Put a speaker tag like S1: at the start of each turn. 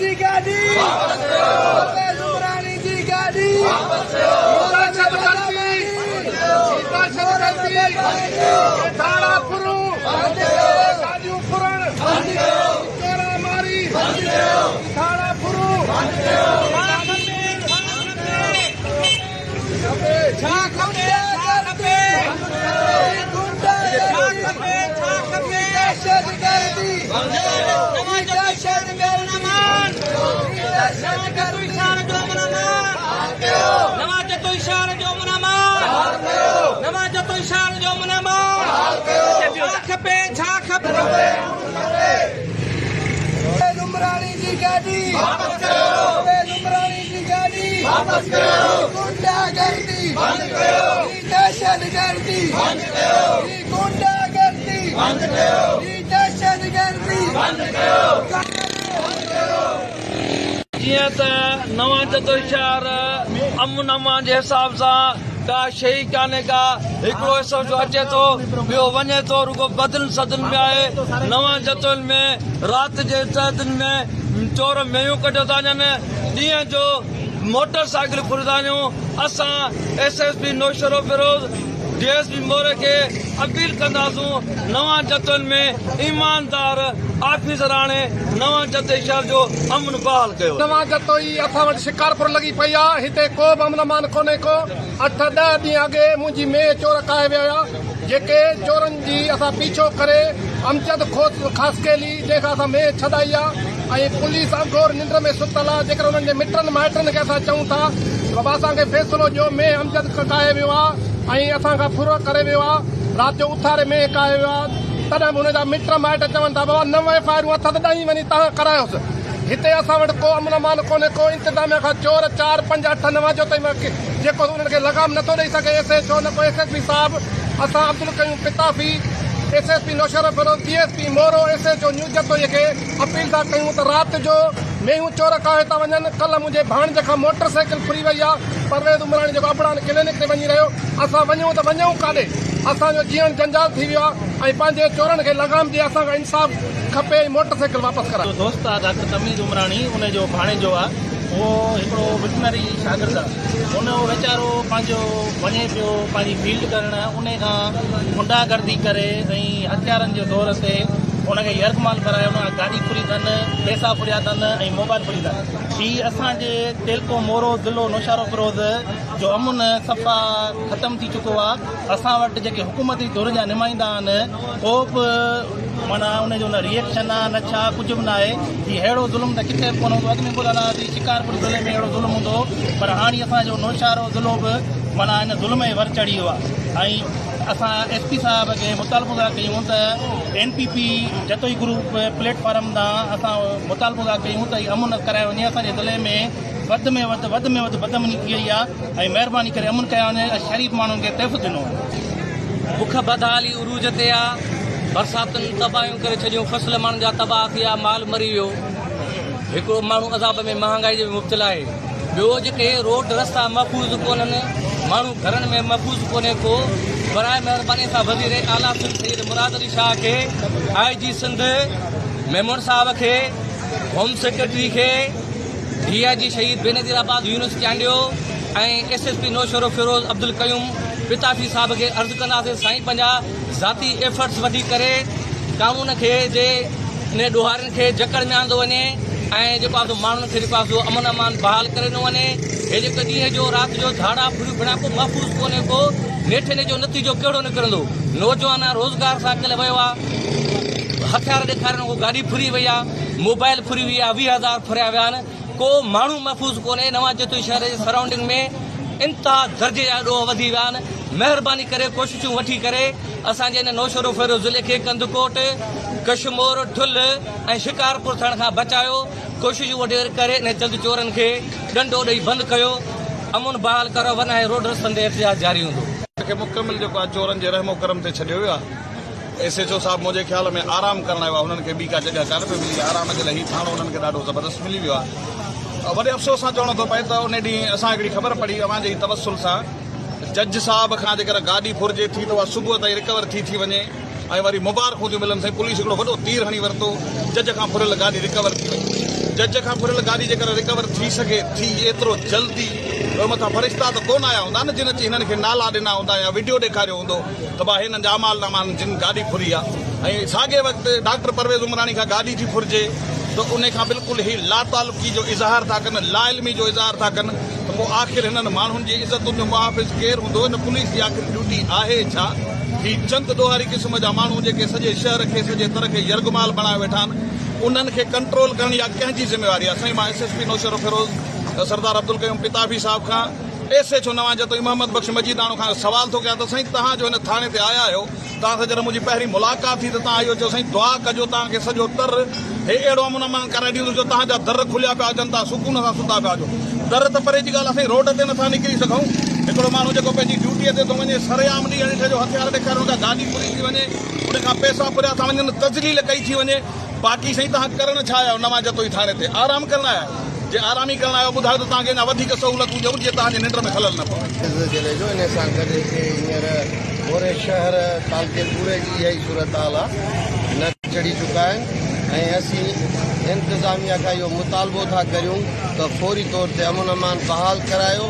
S1: جي گاڏي واپس ڪيو پرويز عمراڻي جي گاڏي واپس ڪيو دهشتگردي دهشتگردي ڌاڙا ڦرون بند ڪيو گاڏيون ڦرڻ بند ڪيو چورا ماري بند ڪيو ڌاڙا ڦرون بند ڪيو ڇا کپي ڇا کپي ڇا کپي ڇا کپي دهشتگردي عمراڻي جي گاڏي واپس ڪيو عمراڻي جي گاڏي واپس ڪيو گنڊا گردي بند ڪيو دهشتگردي بند ڪيو گنڊا گردي بند ڪيو دهشتگردي بند ڪيو.
S2: جيئن ته نوان جتوئي شهر امن امان جي حساب سان ڪا شيء ئي ڪانهي ڪا، هڪڙو حصو جو اچي ٿو ٻيو وڃي ٿو رڳو بدن سدن ۾ آهي، نوان جتوئين ۾ رات جي سهتن ۾ چور مينهون ڪڍيو ٿا وڃن، ڏينهن جو موٽر سائيڪل ڦري ٿا وڃون، اسان S S P Naushahro Feroze, D S P Moro کي اپيل ڪنداسون نوان جتوئين ۾ ايماندار آفيسر آڻي نوان جتوئي شهر جو امن بحال ڪيو وڃي.
S3: نوان جتوئي اسان وٽ شڪارپور لڳي پئي آ هتي ڪو به امن امان ڪونهي ڪو اٺ ڏهه ڏينهن اڳي منهنجي مينهن چور ڪاهي ويا هيا جيڪي چورن جي اسان پيڇو ڪري امجد خاصخيلي جنهن کان اسان مينهن ڇڏائي آ ۽ پوليس اگهور ننڊ ۾ ستل آ جيڪر انهن جي مٽن مائٽن کي اسان چئون ٿا ته بابا اسان کي فيصلو ڏيو مينهن امجد ڪاهي ويو آ ۽ اسان کان ڦر ڪري ويو آ رات جو اٿاري مينهن ڪاهي ويو آ تڏهن به ان جا مٽ مائٽ چون ٿا بابا نو ايف I آرون اٿس ڏهين وڃي تهان ڪرايوس هتي اسان وٽ ڪو امن امان ڪونهي ڪو انتظاميا کان چور چار پنج اٺ نو جو تائين جيڪو انهن کي لغام نٿو ڏئي سگهي ايس ايڇ او نه ڪو ايس ايس پي صاحب اسان Abdul Qayyum Pitafi S S P Naushahro Feroze D S P Moro S H O new Jatoi کي اپيل ٿا ڪيون ته رات جو مينهون چور ڪاهي ٿا وڃن، ڪلهه منهنجي ڀاڻج کان موٽر سائيڪل ڦري وئي آ، پرويز عمراڻي جيڪو ابڙان ڪلينڪ تي وڃي رهيو، اسان وڃون ته وڃون ڪاڏي، اسان جو جيئڻ جنجال ٿي ويو آ ۽ پنهنجي چورن کي لغام ڏئي اسان کان انصاف کپي ۽ موٽر سائيڪل واپس ڪرايو.
S4: جو دوست آ ڊاڪٽر تميز عمراڻي ان جو ڀاڻيجو آ اهو هڪڙو وٽنري شاگرد آ ان اهو ويچارو پنهنجو وڃي پيو پنهنجي فيلڊ ڪرڻ ان کان غنڊا گردي ڪري ۽ هٿيارن جي زور تي ان کي يرغمال بڻائي ان کان گاڏي ڦري اٿن پئسا ڦريا اٿن ۽ موبائل ڦري اٿن هي اسان جي تعلقو مورو ضلعو نوشهروفيروز جو امن صفا ختم ٿي چڪو آ اسان وٽ جيڪي حڪومتي ڌر جا نمائندا آهن ڪو به معنيٰ ان جو نه ريئڪشن آ نه ڇا ڪجهه به نه آهي هي ههڙو ظلم ته ڪٿي به ڪونه هوندو اڳ ۾ ٻڌندا هئاسين شڪارپور ضلعي ۾ اهڙو ظلم هوندو هو پر هاڻي اسان جو نوشهرو ضلعو به معنيٰ ان ظلم جي ور چڙهي ويو آهي ۽ اسان ايس پي صاحب کي مطالبو ٿا ڪيون ته N P P Jatoi group platform تان اسان مطالبو ٿا ڪيون ته هي امن ڪرايو وڃي اسان جي ضلعي ۾ وڌ ۾ وڌ وڌ ۾ وڌ بدامني ٿي وئي آهي ۽ مهرباني ڪري امن ڪيا وڃي ۽ شريف ماڻهن کي تحفظ ڏنو وڃي.
S2: بک بدحالي عروج تي آ، برساتن تباهيون ڪري ڇڏيون، فصل ماڻهن جا تباهه ٿي ويا، مال مري ويو، هڪڙو ماڻهو عذاب ۾ مهانگائي جي به مبتلا آهي، ٻيو جيڪي روڊ رستا محفوظ ڪونهن، ماڻهو گهرن ۾ محفوظ ڪونهي ڪو، براء مهرباني سان وزير اعليٰ سنڌ سيد مراد علي شاهه کي، آء جي سنڌ ميمڻ صاحب کي، هوم سيڪريٽري کي، ڊي I جي شهيد Benazirabad Younis Chandio ۽ S S P Naushahro Feroze Abdul Qayyum Pitafi صاحب کي عرض ڪنداسين سائين پنهنجا ذاتي ايفرٽس وٺي ڪري قانون کي جي انهي ڏوهارين کي جڪڙ ۾ آندو وڃي ۽ جيڪو آهي سو ماڻهن کي جيڪو آهي سو امن امان بحال ڪري ڏنو وڃي هي جيڪو ڏينهن جو رات جو ڌاڙا ڦريون ڦڙا ڪو محفوظ ڪونهي ڪو نيٺ انهي جو نتيجو ڪهڙو نڪرندو نوجوان آ روزگار سان ڪلهه ويو آ هٿيار ڏيکارڻ ڪو گاڏي ڦري وئي آ موبائل ڦري وئي آ 20 هزار ڦريا ويا آهن ڪو ماڻهو محفوظ ڪونهي نوان جتوئي شهر جي سرائونڊنگ ۾ انتها درجي جا ڏوهه وڌي ويا آهن مهرباني ڪري ڪوششون وٺي ڪري اسان جي هن نوشهروفيروز ضلعي کي ڪنڌڪوٽ ڪشمور ٺلهه ۽ شڪارپور ٿيڻ کان بچايو ڪوششون وٺي ڪري انهن چند چورن کي ڏنڊو ڏئي بند ڪيو امن بحال ڪرايو ورنه هي روڊ رستن تي احتجاج جاري هوندو.
S5: کي مڪمل جيڪو آهي چورن جي رحم و ڪرم تي ڇڏيو ويو آهي. ايس ايڇ او صاحب منهنجي خيال ۾ آرام ڪرڻ آيو آهي هنن کي ٻي ڪا جڳهه ڪانه پئي ملي آرام جي لاء هي ٿاڻو هنن کي ڏاڍو زبردست ملي ويو آهي وڏي افسوس سان چوڻو ٿو پئي ته ان ڏينهن اسان هڪڙي خبر پڙهي اوهان جي ئي توسل سان جج صاحب کان جيڪر گاڏي ڦرجي ٿي ته اها صبح تائين رڪور ٿي ٿي وڃي. ۽ وري مبارڪون ٿيون ملن سائين پوليس هڪڙو وڏو تير هڻي ورتو جج کان ڦريل گاڏي رڪور ٿي وئي جج کان ڦريل گاڏي جيڪر رڪور ٿي سگهي ٿي ايترو جلدي ته مٿان فرشتا ته ڪونه آيا هوندا نه جن اچي هنن کي نالا ڏنا هوندا يا وڊيو ڏيکاريو هوندو ته ڀا هنن جا اعمال ناما آهن جن گاڏي ڦري آ ۽ ساڳئي وقت ڊاڪٽر پرويز عمراڻي کان گاڏي ٿي ڦرجي ته ان کان بلڪل هي لاتعلقي جو اظهار ٿا ڪن لاعلمي جو اظهار ٿا ڪن ته پوء آخر هنن ماڻهن جي عزتن جو محافظ ڪير هوندو؟ هن پوليس جي آخر ڊيوٽي آهي ڇا؟ هي چند ڏوهاري قسم جا ماڻهو جيڪي سڄي شهر کي سڄي تر کي يرغمال بڻايو ويٺا آهن انهن کي ڪنٽرول ڪرڻ يا ڪنهن جي ذميواري آهي؟ سائين مان ايس ايس پي نوشهروفيروز سردار عبدالقيوم پتافي صاحب کان ايس ايڇ او نوان جتوئي محمد بخش مجيداڻو کان سوال ٿو ڪيان ته سائين توهان جو هن ٿاڻي تي آيا آهيو توهان سان جڏهن منهنجي پهرين ملاقات ٿي ته توهان اهو چيو سائين دعا ڪجو توهان کي سڄو تر هي اهڙو امن امان ڪرائي ڏيندس جو توهان جا در کليا پيا هجن توهان سڪون سان ستا پيا هجو. در ته پري جي ڳالهه آهي سائين روڊ تي نٿا نڪري سگهون. هڪڙو ماڻهو جيڪو پنهنجي ڊيوٽيء تي ٿو وڃي سرعام ڏينهن ڏٺي جو هٿيار ڏيکاري ان کان گاڏي ڦري ٿي وڃي ان کان پئسا ڦريا ٿا وڃن تذليل ڪئي ٿي وڃي باقي سائين توهان ڪرڻ ڇا آيا آهيو نوان جتوئي ٿاڻي تي آرام ڪرڻ آيا آهيو جي آرام ئي ڪرڻ آيا آهيو ٻڌايو ته توهان کي اڃا وڌيڪ سهولتون ڏيون جيئن توهان جي ننڊ ۾ خلل نه پوي.
S6: ضلعي جو انهي سان گڏ هتي هينئر پوري شهر تعلقي پوري جي اها ئي صورتحال آ نه چڙهي چڪا آهن ۽ اسين انتظاميا کان اهو مطالبو ٿا ڪريون ته فوري طور تي امن امان بحال ڪرايو.